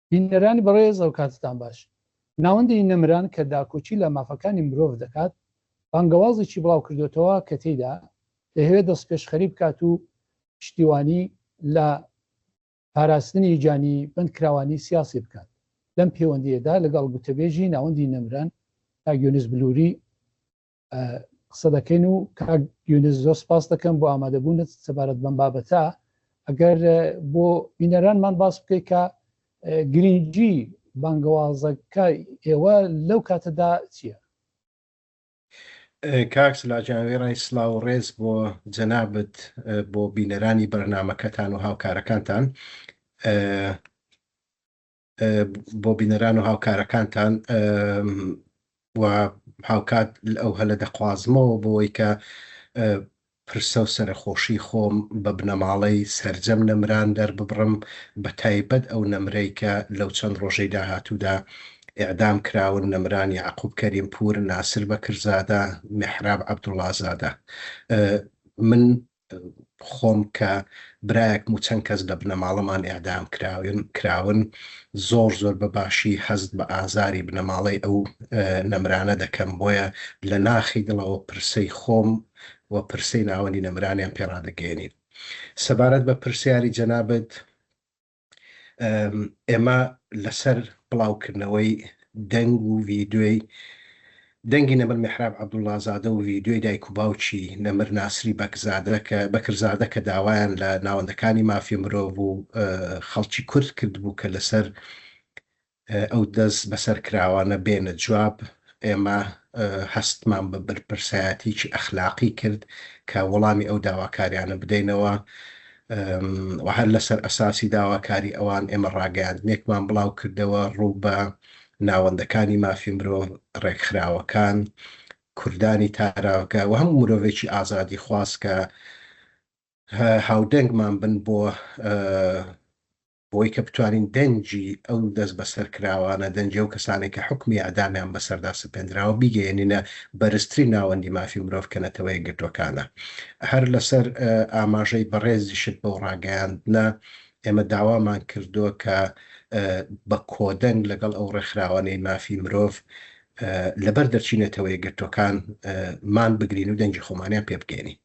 بینەرانی بەڕێز ئەوکاتتان باش. ناوەندی نەمران کە داکۆکی لە مافەکانی مرۆڤ دەکات، بانگەوازێکی بڵاوکردۆتەوە کە تێیدا دەیهەوێت دەستپێشخەری بکات و پشتیوانی لە پاراستنی گیانی بەندکراوانی سیاسی بکات. لەم پێوەندییەدا لەگەڵ گوتەبێژی ناوەندی نەمران کاک یونس بلووری قسە دەکەین و کاک یونس زۆر سپاس دەکەم بۆ ئامادەبوونت سەبارەت بەم بابەتە. ئەگەر بۆ بینەرانمان باس بکەیت کە گرنگی بانگەوازەکە ئێوە لەو کاتەدا چییە؟ کاک سەلاح گیان وێڕای سڵاو و ڕێز بۆ جەنابت بۆ بینەرانی بەرنامەکەتان و هاوکارەکانتان بۆ بینەران و هاوکارەکانتان و هاوکات ئەو هەلە دەخوازمەوە بۆی کە پرسە و سەرەخۆشی خۆم بە بنەماڵەی سەرجەم نەمران دەرببڕم، بە تایبەت ئەو نەمرەی کە لەو چەند ڕۆژەی داهاتوودا ئێعدام کراون، نەمران یەعقوب کەریمپوور، ناسر بەکرزادە، مێحراب عەبدوڵڵازادە. من خۆم کە برایەکم و چەند کەس لە بنەماڵەمان ئێعدام کراون کراون، زۆر زۆر بە باشی هەست بە ئازاری بنەماڵەی ئەو نەمرانە دەکەم، بۆیە لە ناخی دڵەوە پرسەی خۆم و پرسەی ناوەندی نەمرانیان پێ ڕادەگەیەنین. سەبارەت بە پرسیاری جەنابت، ئێمە لەسەر بڵاوکردنەوەی دەنگ و ڤیدیۆی دەنگی نەمر میحراب عەبدوڵڵازادە و ڤیدیۆی دایک و باوکی نەمر ناسری بەکزادە کە بەکرزادە کە داوایان لە ناوەندەکانی مافی مرۆڤ و خەڵکی کورد کردبوو کە لەسەر ئەو دەست بەسەر کراوانە بێنە جواب، ئێمە هەستمان بە بەرپرسایەتیی ئەخلاقی کرد کە وەڵامی ئەو داواکاریانە بدەینەوە و هەر لەسەر ئەساسی داواکاری ئەوان ئێمە ڕاگەیاندنێکمان بڵاو کردەوە ڕوو بە ناوەندەکانی مافی مرۆڤ، ڕێکخراوەکان، کوردانی تاراوگە و هەموو مرۆڤێکی ئازادیخواز کە هاودەنگمان بن بۆ بۆی کە بتوانین دەنگی ئەو دەستبەسەرکراوانە، دەنگی ئەو کەسانەی کە حوکمی ئێعدامیان بەسەردا سەپێندراوە بیگەیەنینە بەرزترین ناوەندی مافی مرۆڤ کە نەتەوە یەکگرتووەکانە. هەر لەسەر ئاماژەی بەڕێزیشت بەو ڕاگەیاندنە، ئێمە داوامان کردووە کە بە کۆدەنگ لەگەڵ ئەو ڕێکخراوانەی مافی مرۆڤ لەبەر دەرچی نەتەوە یەکگرتووەکان مان بگرین و دەنگی خۆمانیان پێ بگەیەنین.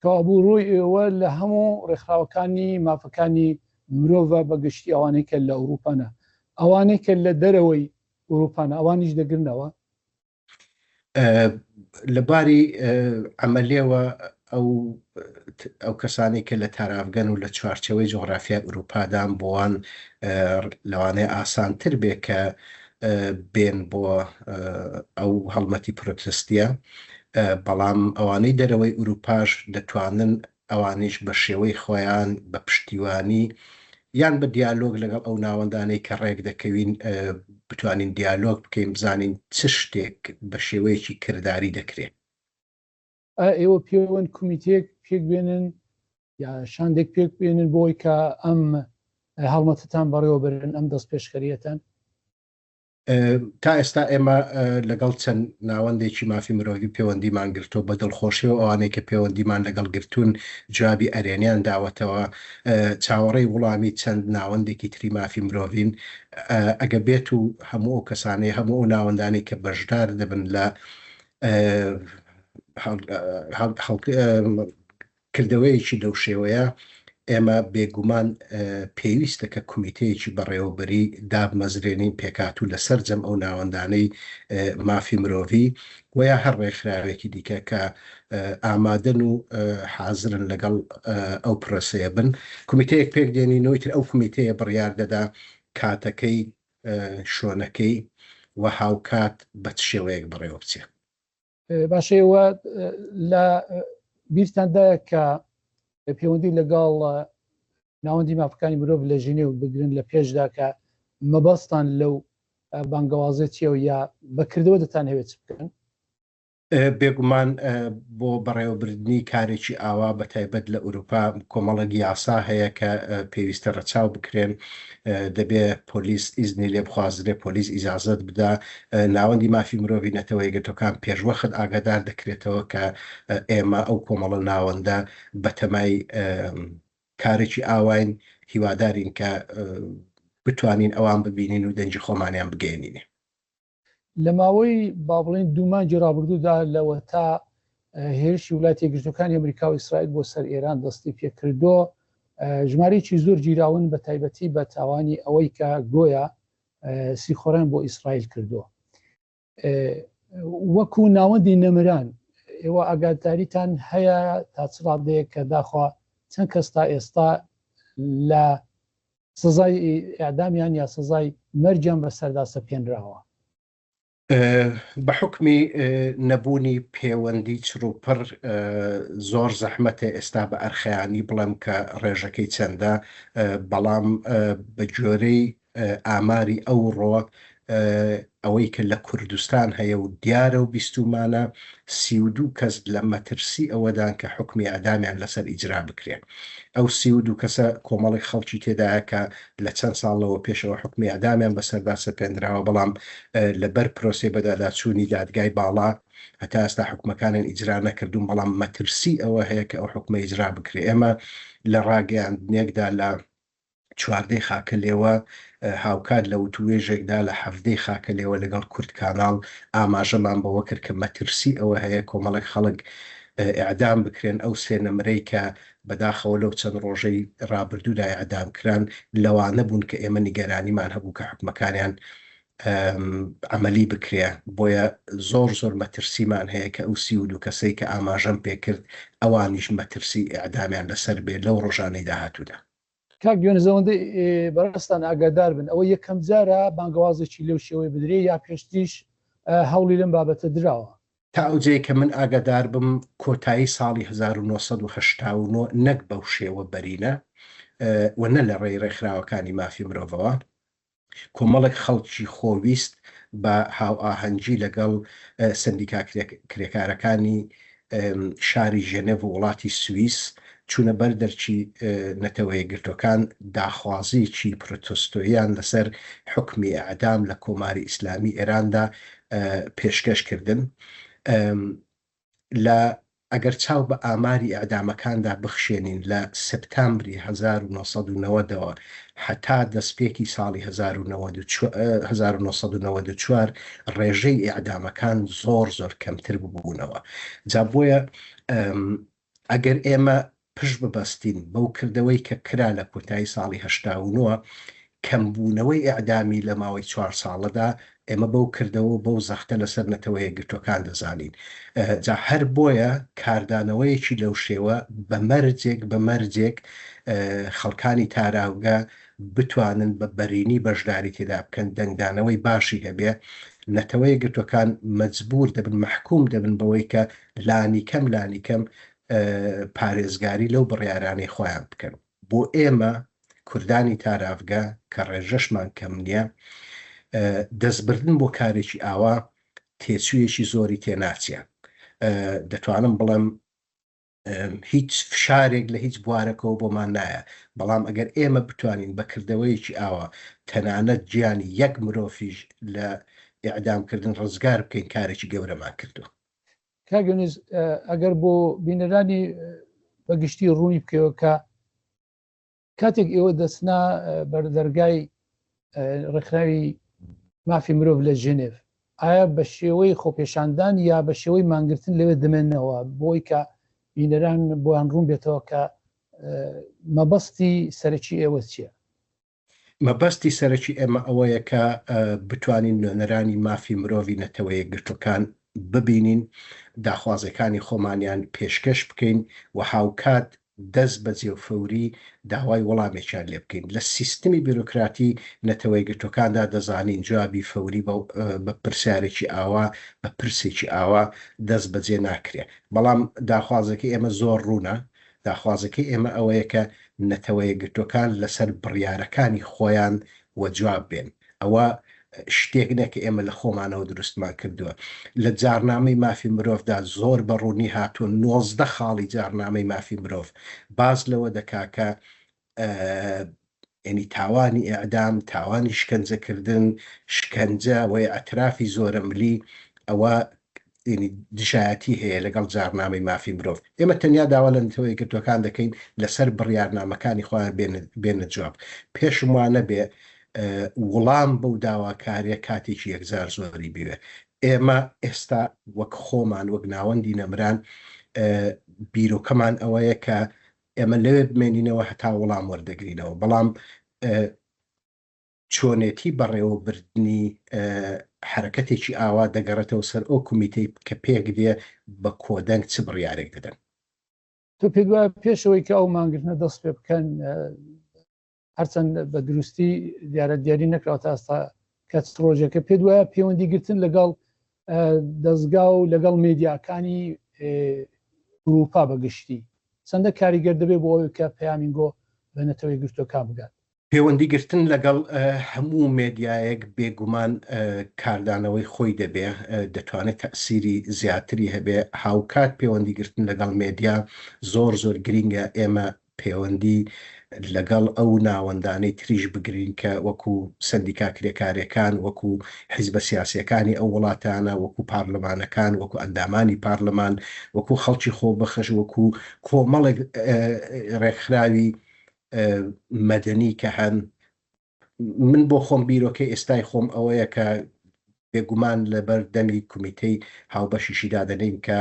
کەوابوو ڕووی ئێوە لە هەموو ڕێکخراوەکانی مافەکانی مرۆڤە بە گشتی ئەوانەی کە لە ئەوروپانە، ئەوانەی کە لە دەرەوەی ئەوروپانە ئەوانیش دەگرنەوە؟ لە باری عەمەلیەوە ئەو ئەو کەسانەی کە لە تاراڤگەن و لە چوارچێوەی جوغرافیای ئورووپادان بۆوان لەوانەیە ئاسانتر بێ کە بێن بۆ ئەو هەڵمەتی پرۆتستیە بەڵام ئەوانەی دەرەوەی ئورووپاش دەتوانن ئەوانیش بە شێوەی خۆیان بە پشتیوانی یان بە دیالۆگ لەگەڵ ئەو ناوەندانەی کە ڕێک دەکەوین بتوانین دیالۆگ بکەین بزانین چ شتێک بە شێوەیەکی کرداری دەکرێت. ئایا ئێوە پێوەن کومیتەیەک پێک بێنن یا شاندێک پێک بێنن بۆی کە ئەم هەڵمەتەتان بەڕێوە بەرن ئەم دەستپێشخەرییەتان؟ تا ئێستا ئێمە لەگەڵ چەند ناوەندێکی مافی مرۆڤی پەیوەندیمان گرتووە، بە دڵخۆشیەوە ئەوانەی کە پەیوەندیمان لەگەڵ گرتوون جوابی ئەرێنیان داوەتەوە، چاوەڕێی وڵامی چەند ناوەندێکی تری مافی مرۆڤین، ئەگە بێت و هەموو ئەو کەسانەی هەموو ئەو ناوەندانەی کە بەشدار دەبن لە کردەوەیەکی لەو شێوەیە، ئێمە بێگومان پێویستە کە کومیتەیەکی بەڕێوەبەری دابمەزرێنین پێکهاتوو لە سەرجەم ئەو ناوەندانەی مافی مرۆڤی و یا هەر ڕێکخراوێکی دیکە کە ئامادەن و حازرن لەگەڵ ئەو پرۆسەیە بن. کومیتەیەک پێک دێنین و ئیتر ئەو کومیتەیە بڕیار دەدا کاتەکەی، شۆنەکەی و هاوکات بە چ شێوەیەک بەڕێوە بچێ. باشە ئێوە لە بیرتاندایە کە پەیوەندی لەگەڵ ناوەندی مافەکانی مرۆڤ لە ژنێو بگرن لە پێشدا کە مەبەستان لەو بانگەوازێ چیە و یا بەکردەوە دەتان هەوێت چ بکەن؟ بێگومان بۆ بەڕێوەبردنی کارێکی ئاوا بە تایبەت لە ئوروپا کۆمەڵێک یاسا هەیە کە پێویستە ڕەچاو بکرێن دەبێ پۆلیس ئیزنی لێ بخوازرێ پۆلیس ئیجازەت بدا ناوەندی مافی مرۆڤی نەتەوە یەکگرتووەکان پێشوەخت ئاگادار دەکرێتەوە کە ئێمە ئەو کۆمەڵە ناوەندە بەتەمای کارێکی ئاواین هیوادارین کە بتوانین ئەوان ببینین و دەنگی خۆمانیان بگەیەنینێ. لە ماوەی با بڵێین دوو مانگی ڕابردوودا لەوەتا هێرشی وڵاتی یەکگرتووەکانی ئەمریکا و ئیسرائیل بۆ سەر ئێران دەستی پێکردووە، ژمارەیەکی زۆر گیراون بە تایبەتی بە تاوانی ئەوەی کە گۆیا سیخۆڕیان بۆ ئیسرائیل کردووە. وەکو ناوەندی نەمران ئێوە ئاگاداریتان هەیە تا چ ڕادەیەک کە داخوا چەند کەس تا ئێستا لە سزای ئیعدامیان یا سزای مەرگیان بەسەردا سەپێنراوە؟ بە حوکمی نەبوونی پێوەندی چڕوپڕ زۆر زەحمەتە ئێستا بە ئەرخەیانی بڵێم کە ڕێژەکەی چەندە، بەڵام بە گوێرەی ئاماری ئەوڕۆ ئەوەی کە لە کوردستان هەیە و دیارە و بیستوومانە 32 کەس لە مەترسی ئەوەدان کە حوکمی ئیعدامیان لەسەر ئیجرا بکرێ. ئەو 32 کەسە کۆمەڵێک خەڵکی تێدایە کە لە چەند ساڵ لەوە پێشەوە حوکمی ئیعدامیان بەسەردا سەپێندراوە، بەڵام لەبەر پرۆسەی بەداداچوونی دادگای باڵا هەتا ئێستا حوکمەکانیان ئیجرا نەکردوون، بەڵام مەترسی ئەوە هەیە کە ئەو حوکمە ئیجرا بکرێ. ئێمە لە ڕاگەیاندنێکدا لە چواردەی خاکەلێوە، هاوکات لە وتووێژێکدا لە حەڤدەی خاکەلێوە لەگەڵ کوردکاناڵ ئاماژەمان بەوە کرد کە مەترسی ئەوە هەیە کۆمەڵێک خەڵک ئێعدام بکرێن، ئەو سێ نەمرەی کە بەداخەوە لەو چەند ڕۆژەی ڕابردوودا ئێعدام کران لەوانە بوون کە ئێمە نیگەرانیمان هەبوو کە حوکمەکانیان عەمەلی بکرێ، بۆیە زۆر زۆر مەترسیمان هەیە کە ئەو 32 کەسەی کە ئاماژەم پێکرد ئەوانیش مەترسی ئێعدامیان لەسەر بێ لەو ڕۆژانەی داهاتوودا. کاک یونس ئەوەندەی بەڕێزتان ئاگادار بن ئەوە یەکەم جارە بانگەوازێکی لەو شێوەیە بدرێ یا پێشتریش هەوڵی لەم بابەتە دراوە؟ تا ئەو جێی کە من ئاگادار بم کۆتایی ساڵی 1989 نەک بەو شێوە بەرینە و نە لە ڕێی ڕێکخراوەکانی مافی مرۆڤەوە، کۆمەڵێک خەڵکی خۆویست بە هاوئاهەنگی لەگەڵ سەندیکا کرێکارەکانی شاری ژێنێڤ و وڵاتی سویس چوونە بەر دەرکی نەتەوەیەکگرتووەکان داخوازیی پرۆتۆستۆییان لەسەر حوکمی ئێعدام لە کۆماری ئیسلامی ئێراندا پێشکەش کردن. لە ئەگەر چاو بە ئاماری ئیعدامەکاندا بخشێنین لە سپتامبری 1990 ەوە هەتا دەستپێکی ساڵی 1994 ڕێژەی ئیعدامەکان زۆر زۆر کەمتر ببوونەوە. جا بۆیە ئەگەر ئێمە پشت ببەستین بەو کردەوەی کە کرا لە کۆتایی ساڵی 89، کەمبوونەوەی ئیعدامی لە ماوەی چوار ساڵەدا، ئێمە بەو کردەوە و بەو زەختە لەسەر نەتەوە یەکگرتووەکان دەزانین. جا هەر بۆیە کاردانەوەیەکی لەو شێوە بە مەرجێک بە مەرجێک خەڵکانی تاراوگە بتوانن بە بەرینی بەشداری تێدا بکەن، دەنگدانەوەی باشی هەبێ، نەتەوە یەکگرتووەکان مەجبوور دەبن، مەحکووم دەبن بەوەی کە لانیکەم لانیکەم پارێزگاری لەو بڕیارانەی خۆیان بکەن. بۆ ئێمە کوردانی تاراڤگە کە ڕێژەشمان کەم نییە، دەستبردن بۆ کارێکی ئاوا تێچوویەکی زۆری تێناچێ. دەتوانم بڵێم هیچ فشارێک لە هیچ بوارەکەوە بۆمان نایە، بەڵام ئەگەر ئێمە بتوانین بە کردەوەیەکی ئاوا تەنانەت گیانی یەک مرۆڤیش لە ئیعدامکردن ڕزگار بکەین کارێکی گەورەمان کردووە. کاک یونس ئەگەر بۆ بینەرانی بە گشتی ڕوونی بکەوە کە کاتێک ئێوە دەچنە بەردەرگای ڕێکخراوی مافی مرۆڤ لە ژنێڤ ئایا بە شێوەی خۆپێشاندان یا بە شێوەی مانگرتن لەوێ دەمێنەوە بۆی کە بینەران بۆیان ڕوون بێتەوە کە مەبەستی سەرەکی ئێوە چییە؟ مەبەستی سەرەکی ئێمە ئەوەیە کە بتوانین نوێنەرانی مافی مرۆڤی نەتەوە یەکگرتووەکان ببینین، داخوازیەکانی خۆمانیان پێشکەش بکەین و هاوکات دەست بەجێ و فەوری داوای وەڵامێکیان لێ بکەین. لە سیستمی بیرۆکراتی نەتەوە یەکگرتووەکاندا دەزانین جوابی فەوری بە پرسیارێکی ئاوا، بە پرسێکی ئاوا دەست بەجێ ناکرێ. بەڵام داخوازەکەی ئێمە زۆر ڕوونە، داخوازەکەی ئێمە ئەوەیە کە نەتەوەیەکگرتووەکان لەسەر بڕیارەکانی خۆیان وەجواب بێن. ئەوە شتێک نیە کە ئێمە لە خۆمانەوە دروستمان کردووە. لە جاڕنامەی مافی مرۆڤدا زۆر بە ڕوونی هاتووە، 19 خاڵی جاڕنامەی مافی مرۆڤ باس لەوە دەکا کە یانی تاوانی ئێعدام، تاوانی شکەنجەکردن، شکەنجە و ئیعترافی زۆرەملی ئەوە یانی دژایەتی هەیە لەگەڵ جاڕنامەی مافی مرۆڤ. ئێمە تەنیا داوا لە نەتەوە یەکگرتووەکان دەکەین لەسەر بڕیارنامەکانی خۆیان بێنە جواب. پێشم وا نەبێ. وڵام بەو داواکاریە کاتێکی یەکجار زۆری بوێ. ئێمە ئێستا وەک خۆمان وەک ناوەندی نەمران بیرۆکەمان ئەوەیە کە ئێمە لەوێ بمێنینەوە هەتا وڵام وەردەگرینەوە، بەڵام چۆنێتی بەڕێوەبردنی حەرەکەتێکی ئاوا دەگەڕێتەوە سەر ئەو کومیتەی کە پێک دێ بە کۆدەنگ چ بڕیارێک دەدەن. تۆ پێت وایە پێش ئەوەی کە ئەو مانگرتنە دەست پێ بکەن، هەرچەند بە دروستی دیارە دیاری نەکراوە تا ئێستا کە چ ڕۆژێکە، پێت وایە پەیوەندی گرتن لەگەڵ دەزگا و لەگەڵ مێدیاکانی ئورووپا بە گشتی چەندە کاریگەر دەبێت بۆ ئەوەی کە پەیامینگۆ بە نەتەوە یەکگرتووەکان بگات؟ پێوەندی گرتن لەگەڵ هەموو مێدیایەک بێگومان کاردانەوەی خۆی دەبێ، دەتوانێت تەئسیری زیاتری هەبێ، هاوکات پێوەندی گرتن لەگەڵ مێدیا زۆر زۆر گرینگە، ئێمە پێوەندی لەگەڵ ئەو ناوەندانەی تریش بگرین کە وەکو سەندیکا کرێکارێکان، وەکو حیزبە سیاسیەکانی ئەو وڵاتانە، وەکو پارلمانەکان، وەکو ئەندامانی پارلمان، وەکو خەڵکی خۆبەخش، وەکو کۆمەڵێک ڕێکخراوی مەدەنی کە هەن. من بۆ خۆم بیرۆکەی ئێستای خۆم ئەوەیە کە بێگومان لەبەر دەمی کومیتەی هاوبەشیشی دادەنێین کە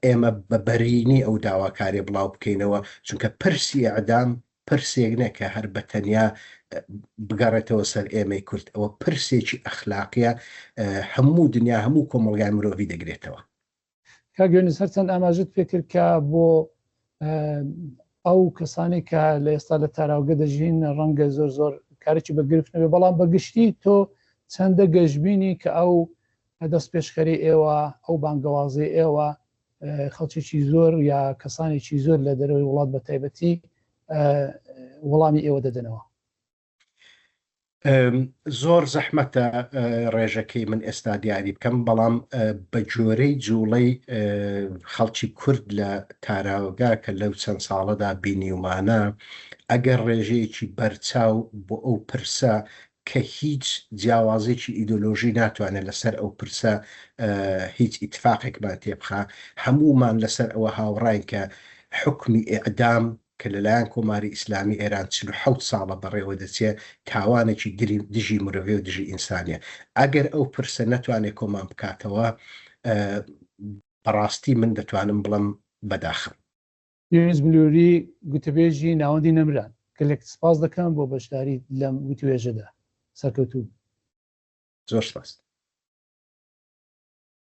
ئێمە بە بەرینی ئەو داواکاریە بڵاو بکەینەوە، چونکە پرسی ئیعدام پرسێک نیە کە هەر بە تەنیا بگەڕێتەوە سەر ئێمەی کورد، ئەوە پرسێکی ئەخلاقیە هەموو دنیا هەموو کۆمەڵگای مرۆڤی دەگرێتەوە. کاک یونس هەرچەند ئاماژەت پێکرد کە بۆ ئەو کەسانەی کە لە ئێستا لە تاراوگە دەژین ڕەنگە زۆر زۆر کارێکی بە گرفت نەبێ، بەڵام بە گشتی تۆ چەندە گەشببینی کە ئەو دەست پێشخەری ئێوە ئەو بانگەوازی ئێوە خەڵکێکی زۆر یا کەسانێکی زۆر لە دەرەوەی وڵات بە تایبەتی وەڵامی ئێوە دەدەنەوە؟ زۆر زەحمەتە ڕێژەکەی من ئێستا دیاری بکەم، بەڵام بە جۆرەی جوڵەی خەڵکی کورد لە تاراوگا کە لەو چەند ساڵەدا بینیومانە، ئەگەر ڕێژەیەکی بەرچاو بۆ ئەو پرسە کە هیچ جیاوازێکی ئیدۆلۆژی ناتوانێت لەسەر ئەو پرسە هیچ ئیتفاقێکمان تێبخا، هەموومان لەسەر ئەوە هاوڕاین کە حوکمی ئیعدام کە لەلایەن کۆماری ئیسلامی ئێران 47 ساڵە بەڕێوە دەچێ، تاوانێکی دژی مرۆڤی و دژی ئینسانیە. ئەگەر ئەو پرسە نەتوانێ کۆمان بکاتەوە، بەڕاستی من دەتوانم بڵێم بەداخم. یونس ملوری، گوتەبێژی ناوەندی نەمران، گەلێک سپاس دەکەم بۆ بەشداریت لەم وتوێژەدا. سەرکەوتوو بی. زۆر سپاس.